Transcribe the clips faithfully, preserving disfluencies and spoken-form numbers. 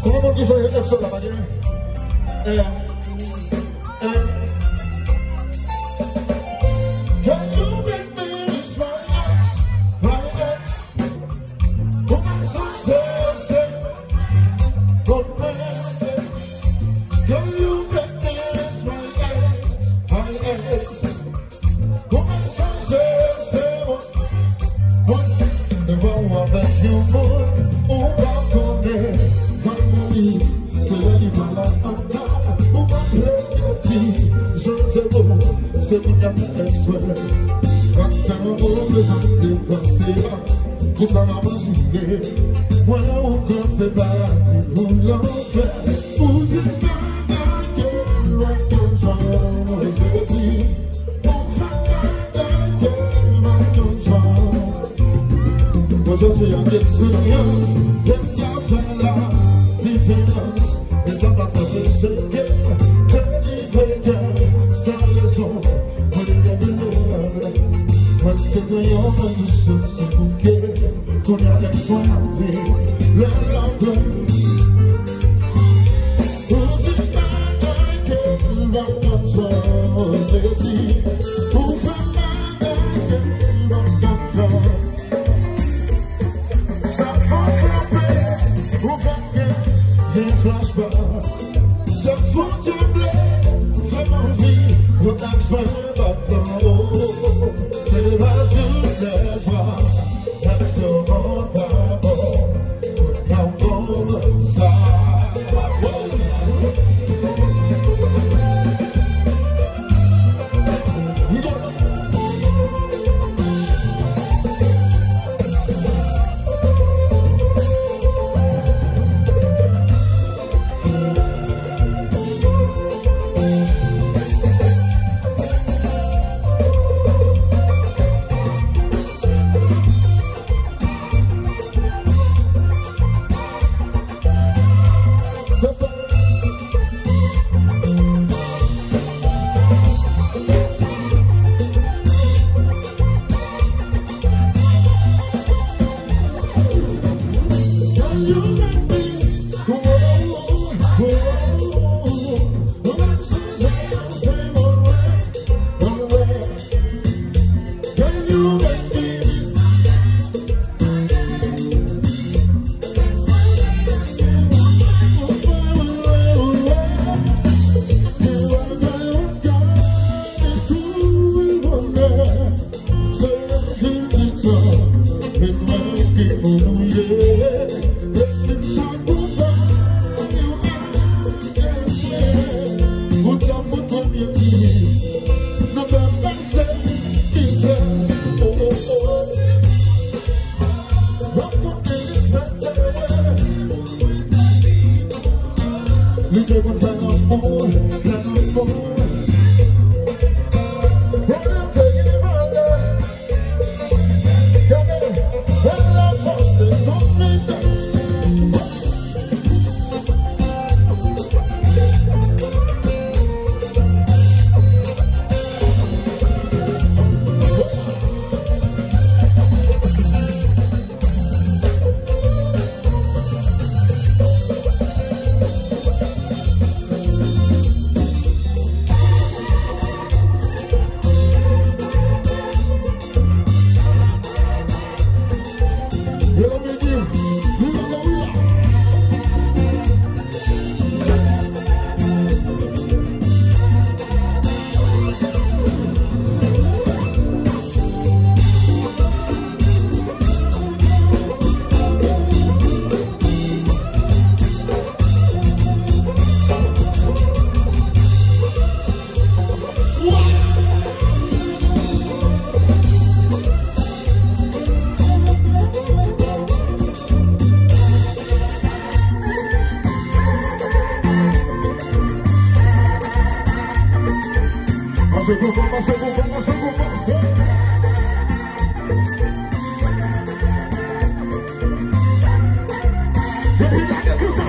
Pou moun ki jwe Exo la, pa gen? Eh, eh. Can you make me reach my ex, my ex? Woman, so say, say, woman, can you make me reach my ex, my ex? Kòman sa se, se mwen? Mwen, devan w avèk yon moun ou pa konnen. Mwen li, se lè li pa la ankò. Ou pa plede di, jan se bon, se moun y ap fè eksprè. Ak sa mwen reprezante, panse a, pou sa m ap asire. Mwen ou konnen se paradi ou lanfè. Ou di bagay ke lòt yo janm oze di. Ou fè bagay ke lòt yo janm. Mwen soti ak eksperyans, ke m ka fè la diferans. Men sa pa t anpeche ke m delivre kè san rezon. Mwen te gen yon kondisyon sou bouke. Kounye a, èks mwen ap viv lè l ap plen. Ou di bagay ke m pa t janm oze di. Ou fè bagay ke m pa t janm. Sa fè m frape, ou fè m gen yon flashback. Sa fè m tremble, fè m anvi pran èks mwen bat nan wo. Se pa jis lèvwa. Pase pou fò, pase pou fò, pase pou fò. Epi lage pou sa.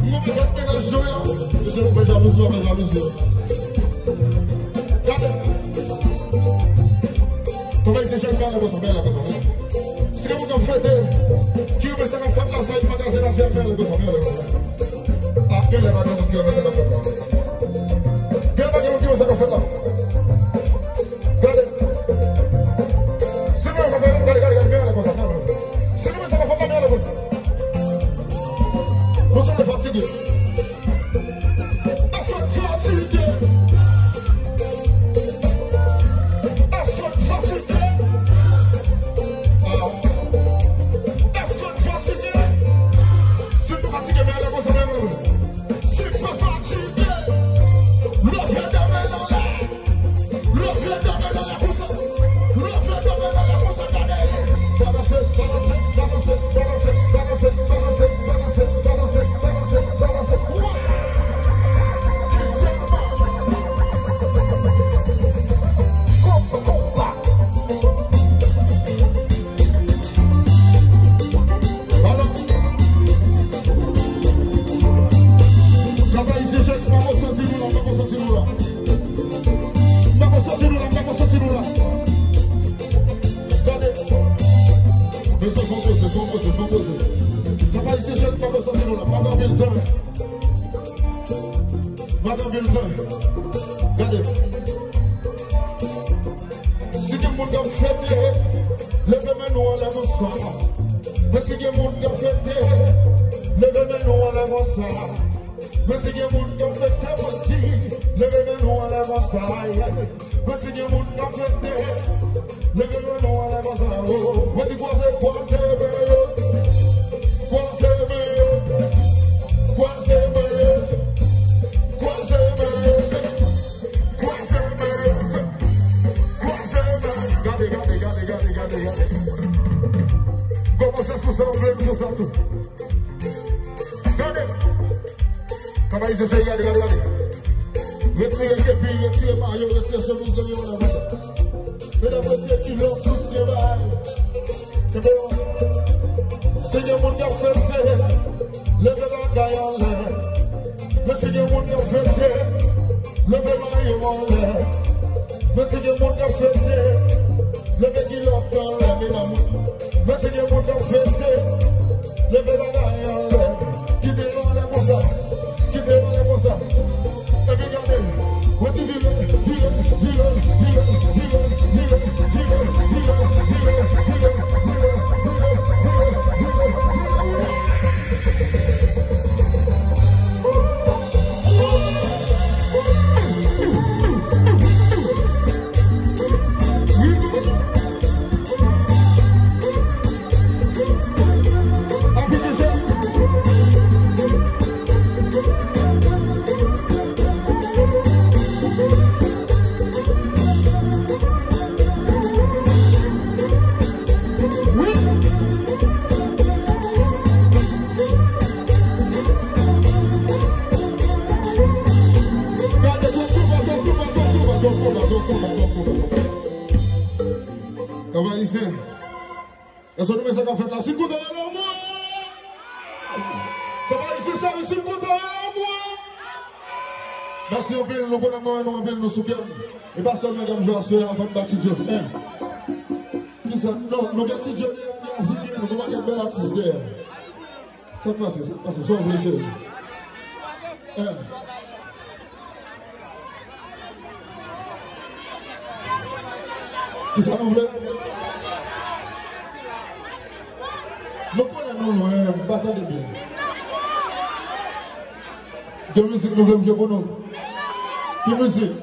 Mwen mèt mennaj yo la. Mesye, nou fè jalouzi, nou fè jalouzi. Gade. Kòman li te jwenn bagay konsa, bagay la konsa, bagay la. Si gen moun k ap fete, ki renmen sa k ap fèt la, sa e magazin la fè bagay la konsa, bagay la konsa. Ah, genlè pa gen moun ki renmen sa k ap fèt la. Genlè pa gen moun ki renmen sa k ap fèt la. Gade. Si nou renmen sa k ap fèt la, gade, gade, gade, bagay la konsa, bagay la konsa. Si nou renmen sa k ap fèt la, bagay la konsa. Nou sanble fatige. Èske w fatige? Èske w fatige? Ah. Èske w fatige? Si w fatige, men lè konsa, men lè konsa. Si w pa fatige, leve de men anlè. Leve de men anlè konsa. Leve de men anlè konsa, gade. Balanse, balanse, balanse, balanse. Wa! Ki tèlman. Konpa, konpa. Alò, Kap Ayisyen chèch, m pa konn santi nou la, m pa konn santi nou la. M pa konn santi nou la, m pa konn santi nou la. Gade. Mesye, fò poze, fò poze, fò poze. Kap Ayisyen chèch, m pa konn santi nou la, m pa gen anpil tan. M pa gen anpil tan. Gade. Si gen moun k ap fete, leve men nou anlè konsa. Men si gen moun k ap fete, leve men nou anlè konsa. Men si gen moun k ap fete, mwen di, leve men nou anlè konsa. Men si gen moun k ap fete, leve men nou anlè konsa. Oh, mwen di kwaze, kwaze men yo. Kwaze men yo. Kwaze men yo. Kwaze men yo. Kwaze men yo. Kwaze men yo. Gade, gade, gade. Kòmanse sou sa, ou vle sou sa tou. Gade. Kap Ayisyen chèch, gade, gade, gade. Retire kepi, retire mayo, retire chemiz, leve yo la konsa. Medam, retire kilòt, soutyen, bay. Kenbe yo. Si gen moun k ap fete, leve bagay anlè. Men si gen moun k ap fete, leve mayo anlè. Men si gen moun k ap fete, leve kilòt anlè, medam. Men si gen moun k ap fete, leve bagay anlè. Kite yo anlè konsa. Kite yo anlè konsa. Epi gade, mwen di vire, vire, vire. Gade, gon konba, gon konba, gon konba, gon konba, gon konba, gon konba. Kap Ayisyen, èske nou renmen sa k ap fèt la? Si n kontan, rele mwen. Kap Ayisyen, si n kontan, rele mwen. Mèsi anpil, nou konnen mwen, nou anpil, nou sou kè m. E pa sèl nèg ap jwe aswè a, fò n bat Ti Djo. Hein. Kisa? Non, nou gen Ti Djo dèyè, dèyè figi, nou gen yon pakèt bèl atis dèyè. Sa k pase, sa k pase, sa w vle, cheri? Eh. Kisa nou vle? Nou konnen nou lwen, m pa tande byen. Gen mizik nou vle m jwe pou nou? Ki mizik?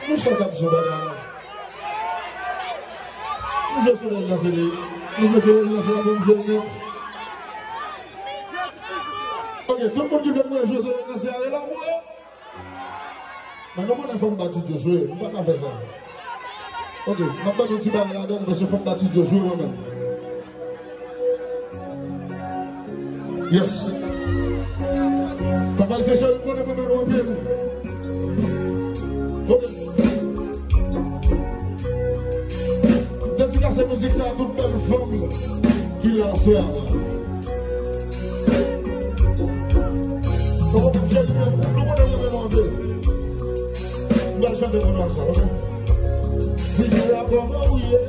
Nou chak ap jwe bagay la. Nou jwe Solèy Lanse li. Nou jwe Solèy Lanse a pou m jwe l nèt. Ok, tout moun ki vle m jwe Solèy Lanse a, rele mwen. Men nou konnen fò m ba Ti Djo jwe, m pa ka fè sa. Ok, m ap ban nou ti bagay ladan, paske fò m ba Ti Djo jwe mwen menm. Yes. Papa, se cheri, konnen mwen menm anpil. Ok. Dedikase Mizik sa, tout bèl fanm ki la aswè a. Kòman w ap jere menm? Nou konnen mwen menm anpil. M pral chante pou nou sa, ok? Mizik la, kòman ou ye?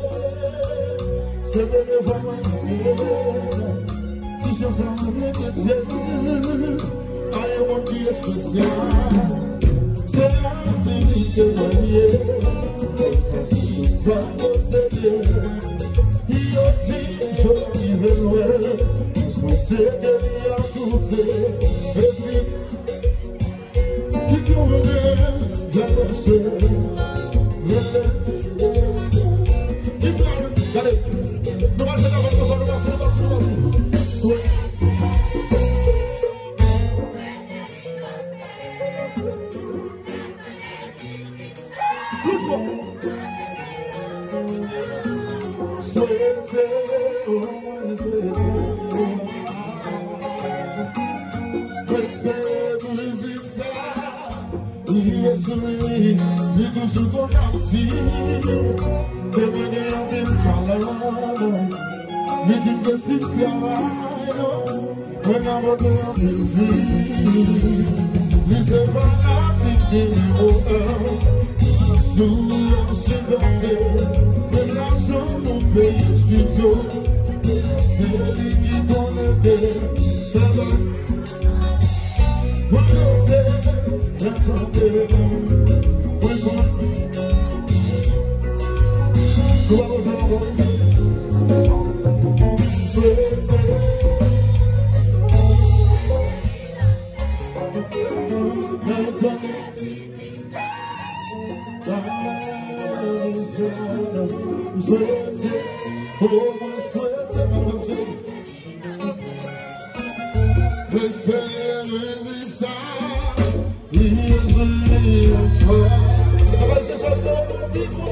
Se bebe fanm mwen ye. Ti chans an mwen mete dye. A yon moun ki espesyal. Se la ki te mwen ye. Sa se sa posede. Yo di yo rive lwen. Mwen swete ke li a koute. Epi ki konnen lè pase. Lè pase. Gade. Nou pase, nou pase, nou pase, nou pase, nou pase. Swe. Pli fò. Swete, o mwen swete. Respè pou mizik sa. Li esou li, li toujou konn ap di. Te mwen gen anpil talan. Li di m ke si m travay, mwen ka pote anpil vi. Li se fanatik nimewo en. Sou yo sipòte, men lajan nou peye estidyo. Se li ki konnen ke sa va. Mwen danse, lè m chante, mwen konn. Nou pa bezwen ankò. Swete. Lè m chante. M swete. Oh, mwen swete. Mwen swete. Respè, mizik sa. Li jwe ankò. Sa va se sa nou pi fò.